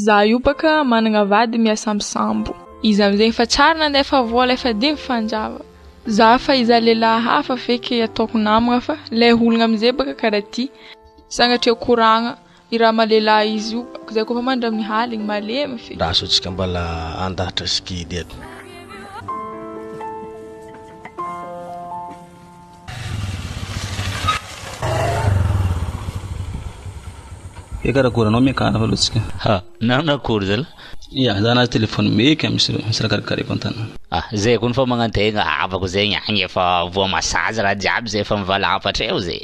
[SPEAKER 8] Za io baka managna vady miasa amy sambo. Izy amizay efa tsary nandefa vola efa dimy fanjava. Za fa iza lehilahy hafa feky ataoko namagna fa le olagna amizay baka karaha ty. Sagnatria koragna i raha maha lehilahy izy io baka zay koa fa mandry amin'ny haligny malemy feky.
[SPEAKER 17] Raso antsika mbala andahatra sikidy eto.
[SPEAKER 9] Ke karakory anao miakara fa aloha tsika.
[SPEAKER 3] Ha, nanakory zala?
[SPEAKER 9] Ya, za nahazo téléphone meky misy misy raha karakaraiko an-tanana.
[SPEAKER 3] Ah, zay koa fa magnantegna havako zegny agny efa voamasazy raha jiaby zay efa mivalampatra eo zay.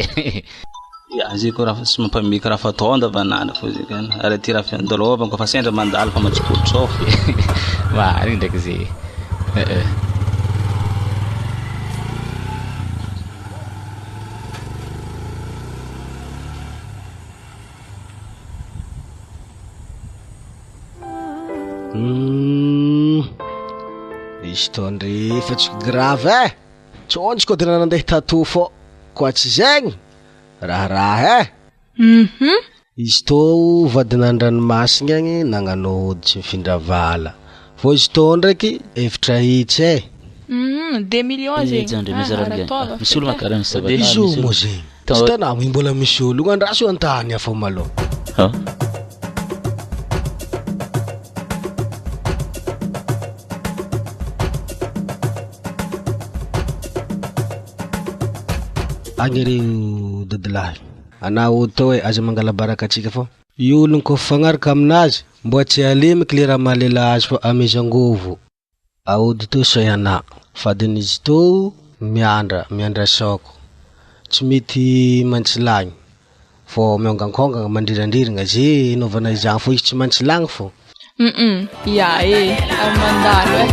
[SPEAKER 9] Ya, zay koa raha tsy mampameka raha fatao andavanandro fô zay ka. Ary aty raha fiandalovana koa fa sendra mandalo fa matsikotsô.
[SPEAKER 3] Marigny ndraiky zay. Eh eh.
[SPEAKER 17] Hum, Misy tondry fa tsy grave eh! Tsôntsy koa tena nandeha tato fô, koa tsy zegny, raharaha eh!
[SPEAKER 8] Mhm.
[SPEAKER 17] Izy tô vadina an-dranomasigny agny nagnano ody tsy mifindra vala, fô izy tô ndraiky efitra hitsy eh!
[SPEAKER 8] Hum, deux millions zegny.
[SPEAKER 3] Izy andre misy
[SPEAKER 8] Ah,
[SPEAKER 3] raha
[SPEAKER 8] ara-taova
[SPEAKER 3] misy olo
[SPEAKER 8] feky eh.
[SPEAKER 3] makara misy zavatra.
[SPEAKER 17] Izy io moa zegny, tsy tanà mbola misy olo, andraso an-tany hafa malôha.
[SPEAKER 3] Ha?
[SPEAKER 17] Agny ry dadilahy, anà ody tao e, aza mangala baraka antsika fô. Io ologno kôfa fagnaraka aminazy, mbô tsy alemiky le raha mahalela azy fô ameza angovo. Aody teo say anà, fadin'izy tô miandra, miandra saoko. Tsy mety mantsilagny, fô miongankôngana, mandrirandriragna, ze anaovana izany fô izy tsy mantsilagny fô.
[SPEAKER 8] Hum ya e, ary mandalo e.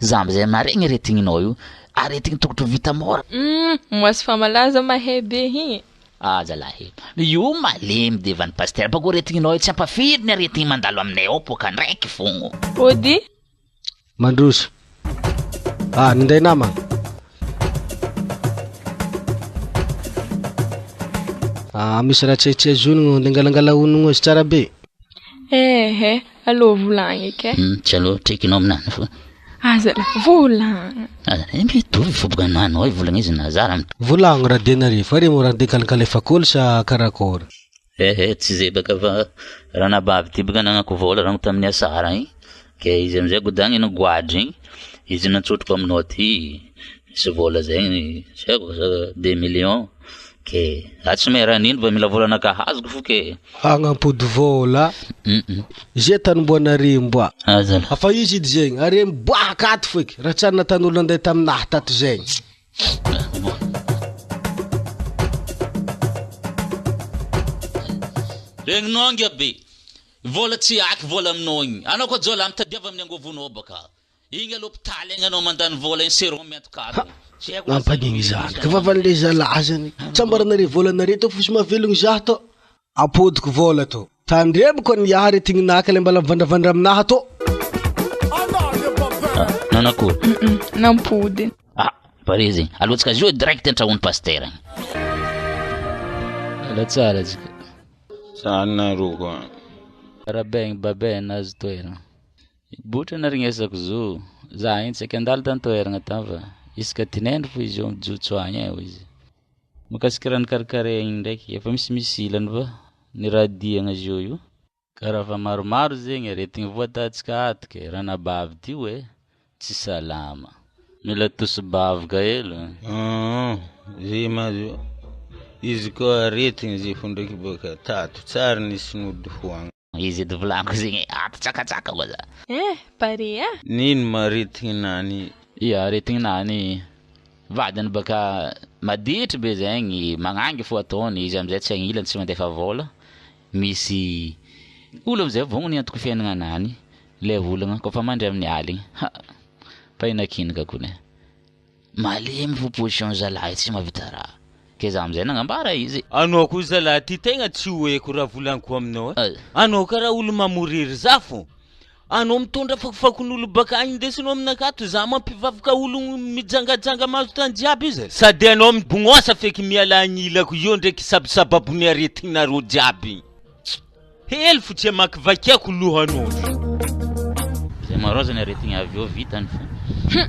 [SPEAKER 3] Za amizay maregny aretigninao io, aretigny tokotry ho vita mora.
[SPEAKER 8] Hum, moasy fa malaza mahay be igny e.
[SPEAKER 3] Ah zalahy, io malemy devan'ny pasitera, bakeo aretigninao io tsy ampafiry ny aretigny mandalo aminay ao poaka ndraiky fogno.
[SPEAKER 8] Ody.
[SPEAKER 17] Mandroso. Ah, ninday namagna. Ah, misy raha tsy hay tsy azonigny, andeha angalangala onogno azy tsara be.
[SPEAKER 8] Ehe, alô volagny eky e.
[SPEAKER 3] Hmm, tsy alô trekinao aminany fo.
[SPEAKER 8] Aza lah, volagna.
[SPEAKER 3] Aza, eh, mitovy fo boka anao e, volagna izy na zara.
[SPEAKER 17] Volagno raha denarivo, fa re moa raha andeha kalakalefa sa karakory?
[SPEAKER 3] Eh eh, tsy zay baka fa ranabavy ty baka nagnako vola rango tamin'ny asara igny. Ke izy amizay godagny no goadry igny, izy natsotroko aminao ty, misy vola zegny, tsy haiko sa 2 millions. Ke za tsy mahay raha nino fa mila volanakahy azoko fo ke.
[SPEAKER 17] Hagnampody vola.
[SPEAKER 3] Mm.
[SPEAKER 17] Ze tanomboanare mboa.
[SPEAKER 3] Aza lah.
[SPEAKER 17] Fa izy edy zegny, are miboaka ato feky, raha tsy ary natan'olo nandeha taminahy tato zegny.
[SPEAKER 3] Regninao ngia be. Vola tsy aky vola aminao igny. Anao koa jiolahy mitadiava amin'ny angovonao baka. Igny a l'hôpitaly agny anao mandany vola igny sérum miantoka ato. Tsy haiko na
[SPEAKER 17] Mampagigny izany ka vavan'le zalahy zany. Tsambaranare volanare to fosy mahavelogny zah to. Apodiko vola to. Tandremako ny ahy aretigninaka le mbala mivandravandra aminaha to.
[SPEAKER 3] Nanakory?
[SPEAKER 8] Nampody.
[SPEAKER 3] Ah, pare zegny. Alohantsika azy io direct an-tragnon'ny pasitera agny. Ala tsara antsika.
[SPEAKER 18] Tsara nareo koa.
[SPEAKER 3] Rabaigny babaigny nahazo toerana. Botra naregnesako zo. Za igny tsy saika andalo tan-toerana tany fa isaka tinendry fo izy io mijotso agny e hoy izy. Mahakasika raha nikarakaraigny ndraiky, efa misimisy ilany fa ny raha diagna zio io. Ka raha fa maromaro zegny aretigny voatatsika ato ke ranabavy ty oe tsy salama. Mila tosi-bavaka hely.
[SPEAKER 18] Aa zay ma zo izy koa aretigny zay fo ndraiky bôka tato tsary nisy nody ho agny.
[SPEAKER 3] Izy edy volagno zegny ato tsakatsaka koa za.
[SPEAKER 8] Eh, pare a!
[SPEAKER 18] Nino ma aretigny nany?
[SPEAKER 3] Ia aretigny nany vadiny baka maditry be zegny magnangy fo ataony izy amizay tsy agnilany tsy mandefa vôla. Misy olo amizay vognona hiantoka fiaignana anany le olagna kôfa mandry amin'ny aligny ha! Fa hinakinika kony e! Malemy fo position zalahy tsy mahavita raha, ke za amizay nagnambara izy.
[SPEAKER 7] Anao koa zalahy ty tegna tsy ho haiko raha volagniko aminao e! Anao karaha olo mamorery za fô! Anao mitondra fakofakon'olo baka agny indesinao aminakahy ato, za mampivavaka ologno mijangajanga mahazo tany jiaby izy e! Sady anao mibognosa feky miala agnilako eo ndraiky sabisababon'ny aretinareo jiaby igny. Hely fo tsy amakivakiako lohanao.
[SPEAKER 3] Zay marôza ny aretigny avy eo vitany fo.
[SPEAKER 8] Hum!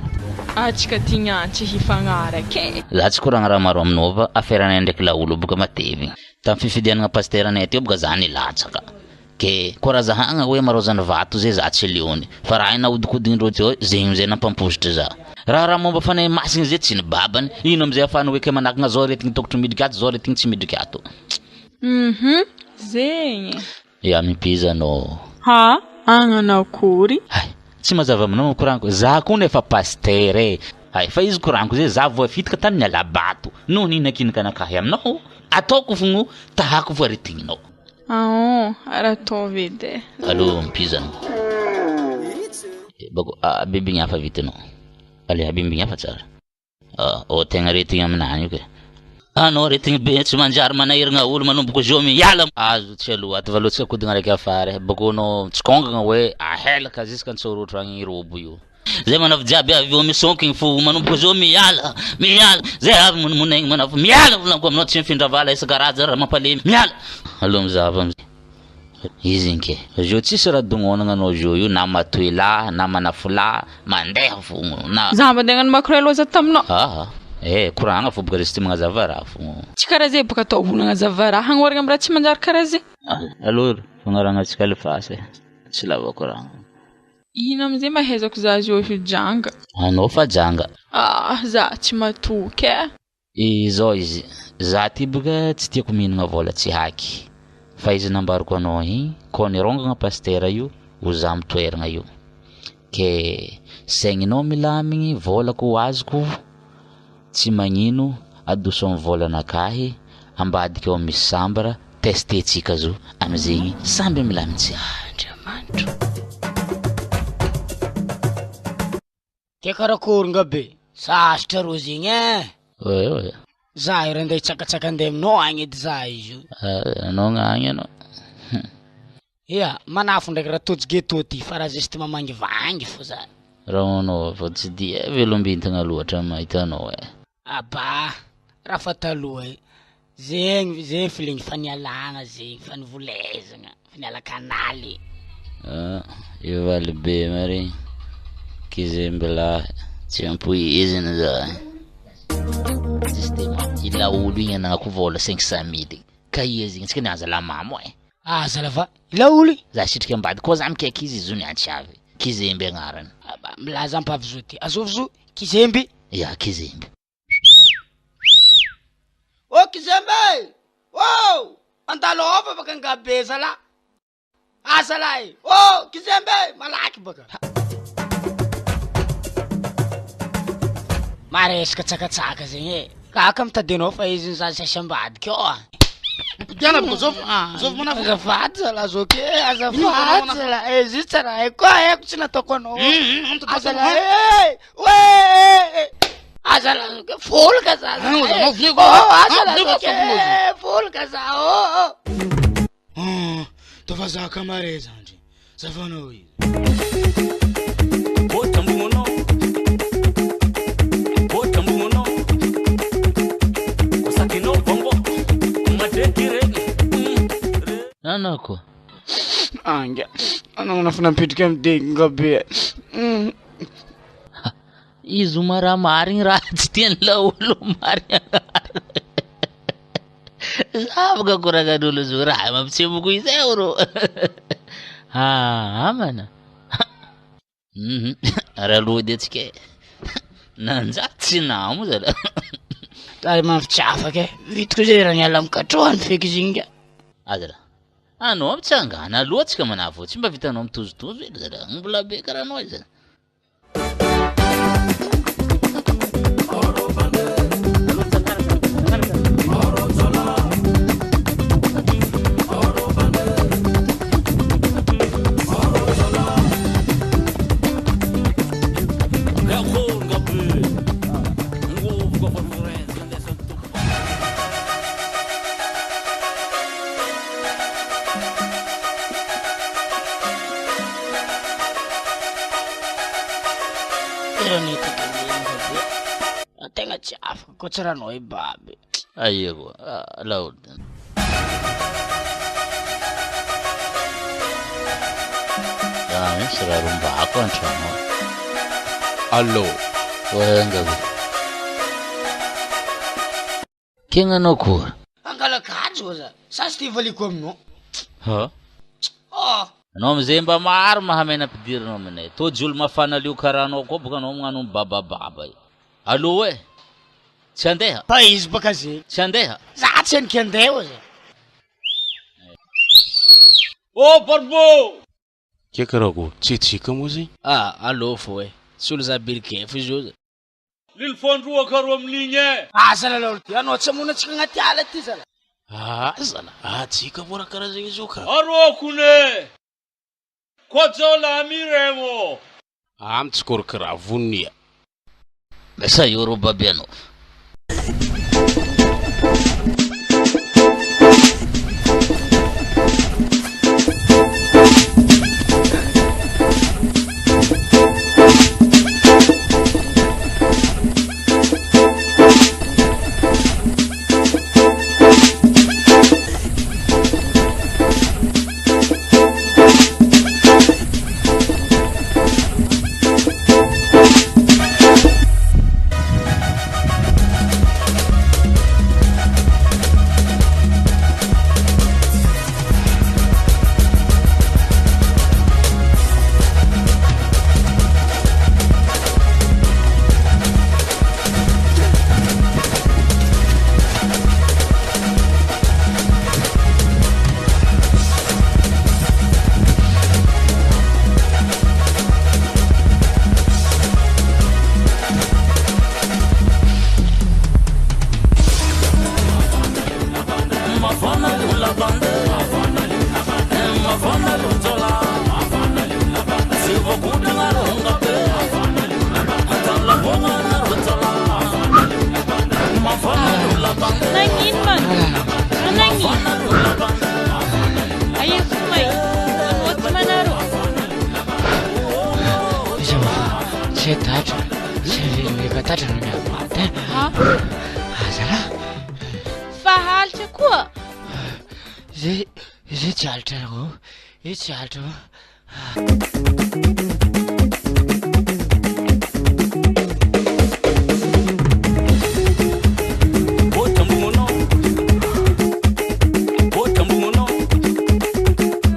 [SPEAKER 8] Atsika ty niany tsy hifagnaraka e!
[SPEAKER 3] Za tsy koragna raha maro aminao fa affaire-nay ndraiky laolo boka matevigny. Tamin'ny fifidianagna pasitera-nay teo boka za nilatsaka. Ke koa raha zahagna hoe marôzan'ny vato zay za tsy leony fa raha nahodinkodin'ireo teo zegny amizay nampampositra za. Raha raha momba fanahy masigny zay tsy ny babany, ino amizay afahany hoe ke manakagna zao aretigny tokotry midriky ato zao aretigny tsy midriky ato.
[SPEAKER 8] Hum zegny e.
[SPEAKER 3] Ya mipiza anao.
[SPEAKER 8] Ha agnano akory.
[SPEAKER 3] Hay, tsy mazava aminao ny koragniko, za koa nefa pasitera e. Hay, fa izy koragniko zay za voafitika tamin'ny alabato noho ny hinakinika anakahy aminao, ataoko fogno tahako fo aretigninao.
[SPEAKER 8] Aon, ary ataovy edy e.
[SPEAKER 3] Allo mpizana. Bako abimbigny hafa vitinao. Allez abimbigny hafa tsara. Oh tegna aretigny aminany io ke. Anao aretigny be tsy manjary manahiragna olo manomboko zao miala. Azo tsy aloha ato valohantsika kodigna araiky afara e. Bako anao mitsikongagna hoe ahelaka jusqu'à Antsorohitra agny robo io. Zay manafo jiaby avy eo misonkigny fo manomboka zao miala miala zay avy monemoneigny manafo miala volaniko aminao tsy mifindra vala isan-karazany raha mampalemy miala aloha mizava amizay izy igny ke zao tsisy raha dognonagna anao zao io na matoy lahy na manafo lahy mandeha fogno na
[SPEAKER 8] Za mba ndeha hagnano makorel oa za taminao.
[SPEAKER 3] Aha eh koragna fo boka izy tsy magnazava raha fogno.
[SPEAKER 8] Tsy karaha zay boka atao olo hagnazava raha hagnoragna amy raha tsy manjary karaha zay.
[SPEAKER 3] Aloha fagnaragnantsika alefasa e tsy lava koragna.
[SPEAKER 8] Ino amizay mahaizako za zao io janga.
[SPEAKER 3] Anao fa janga.
[SPEAKER 8] Ah za tsy matoky eh.
[SPEAKER 3] Izao izy, za ty boka tsy tiako mihinagna vôla tsy haky, fa izy nambarako anao igny, kô nirongagna pasitera io, ho za mitoeragna io, ke saigninao milamigny, vôlako ho azoko, tsy magnino, adoso amy vôlanakahy, ambadika ao misy chambre, tester-tsika zo, amizegny samby milamigny tsara.
[SPEAKER 11] Andriamanitro. Ke karakory nga be, sasatra rô zegny eh.
[SPEAKER 3] Oe oe.
[SPEAKER 11] Za io randeha hitsakatsaka andeha aminao agny edy za izy io.
[SPEAKER 3] Anao gnagny anao.
[SPEAKER 11] Ia, manafo ndraiky raha tojo ghetto ty fa raha juste mamangivangy fô za.
[SPEAKER 3] Raha anao vao tsy dia velombintagna loatra mahita anao eh.
[SPEAKER 11] Aba, raha fa taloha e, zegny zegny feeling fa nialagna zegny, fa nivolezagna, fa niala kanaly.
[SPEAKER 3] Ah, io valy be marigny, kizembilahy, tsy ampoizina za. Justement, i laolo igny anagnako vôla 500 mille, ka ia zegny antsika nihaza lamamo eh.
[SPEAKER 11] Aza lava, i laolo igny.
[SPEAKER 3] Za sitrika ambady koa za mikaiky izy, izy io niantsy avy, kizemby agnarany.
[SPEAKER 11] Aba, milaza ampavy zo ty, azovy zo, kizemby.
[SPEAKER 3] Ya, kizemby.
[SPEAKER 11] Ô kizemby e! Ô! Andalova baka ngabe zalahy. Ah zalahy! Ô kizemby e! Malaky baka. Maresaka tsakatsaka zegny e. Kaka mitady anao fa izy nizaha sasy ambadika ao ah.
[SPEAKER 5] Mipodiana bôka zao zao manafika.
[SPEAKER 11] Azafady zalahy zoky e,
[SPEAKER 5] Ino
[SPEAKER 11] azafady
[SPEAKER 5] manafika?
[SPEAKER 11] zalahy e, izy tsy raha haiko ah, haiko tsy nataoko anao. Azalahy e, oe e, azalahy zoky e, folaka za
[SPEAKER 5] Anao
[SPEAKER 11] zalahy
[SPEAKER 5] zanao
[SPEAKER 11] e.
[SPEAKER 5] vonoiko.
[SPEAKER 11] Oh,
[SPEAKER 5] Ah,
[SPEAKER 11] azalahy
[SPEAKER 5] vonoiko
[SPEAKER 11] zoky
[SPEAKER 5] fa vonoiko.
[SPEAKER 11] e, folaka za, oh, oh.
[SPEAKER 4] Tafa zaka mare zandry. Zavanao izy.
[SPEAKER 3] Nanako.
[SPEAKER 11] Anga, anao manafina mipetraka amin'ny denga be.
[SPEAKER 3] Izy io raha marigny raha tsy tian'ny laolo marigny. Za bôka koragnan'olo zo raha mampitsemboko izy eo rô. Ah, amana. Mhm. Raha lody antsika e. Nanjary tsy namo zalahy.
[SPEAKER 11] Ary mafy tsy afaka e. Vitako zay raha niala amin'ny katrohany feky izy igny ka.
[SPEAKER 3] Azalahy. Anao mitsangana aloha antsika manavao tsy mba vitanao mitozotozo ely zalahy. Mbola be karaha anao izy.
[SPEAKER 11] Eran'ny tokony be. Tegna tsy afaka koa tsy raha anao i baby.
[SPEAKER 3] Aia koa. Ah, laolo. Ah, misy raha rombako an-trano.
[SPEAKER 19] Allô.
[SPEAKER 3] Oenga ve. Kegnanao koa.
[SPEAKER 11] Angala kajo aza. Sa tsy te valiko aminao.
[SPEAKER 3] Ha?
[SPEAKER 11] Oh.
[SPEAKER 3] Anao amizay mba maro mahamena ampidirinao aminay. Tojo olo mafana lio karaha anao koa boka anao magnano babababa io. Allô e. Tsy andeha.
[SPEAKER 11] Fa izy baka zegny.
[SPEAKER 3] Tsy andeha.
[SPEAKER 11] Za tsy aniky andeha oza.
[SPEAKER 7] Oh Barbo!
[SPEAKER 19] Ke karakory? Tsy tsika moa zegny?
[SPEAKER 11] Ah, allô fô e. Tsy olo za birikefo izy io za.
[SPEAKER 7] Lily fandroaka ro amin'igny e!
[SPEAKER 11] Asa lalao ty, anao tsy hamono antsika agnaty ala ty zala.
[SPEAKER 19] Ah zala, ah tsika moa raha karaha zegny izy io ka.
[SPEAKER 7] Arokone! Koa miregno!
[SPEAKER 19] Ah mitsikôrika raha vonia.
[SPEAKER 3] Lasa io ro baby anao.
[SPEAKER 8] Nagnino man? Nagnino? Aia fo may? Anao tsy manaro.
[SPEAKER 11] Izy fa tsy tatra, tsy velively tatra no miapaty e.
[SPEAKER 8] Ha?
[SPEAKER 11] Azala,
[SPEAKER 8] Fa halitra koa.
[SPEAKER 11] zay zay tsy halitra anao, io tsy halitra anao.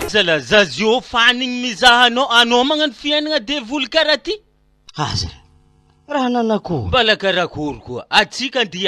[SPEAKER 7] Zala zazio fanigny mizaha anao, anao magnano fiainagna devoly karaha ty.
[SPEAKER 11] Aza, raha nanako.
[SPEAKER 7] Mbala karakory koa, atsika andia.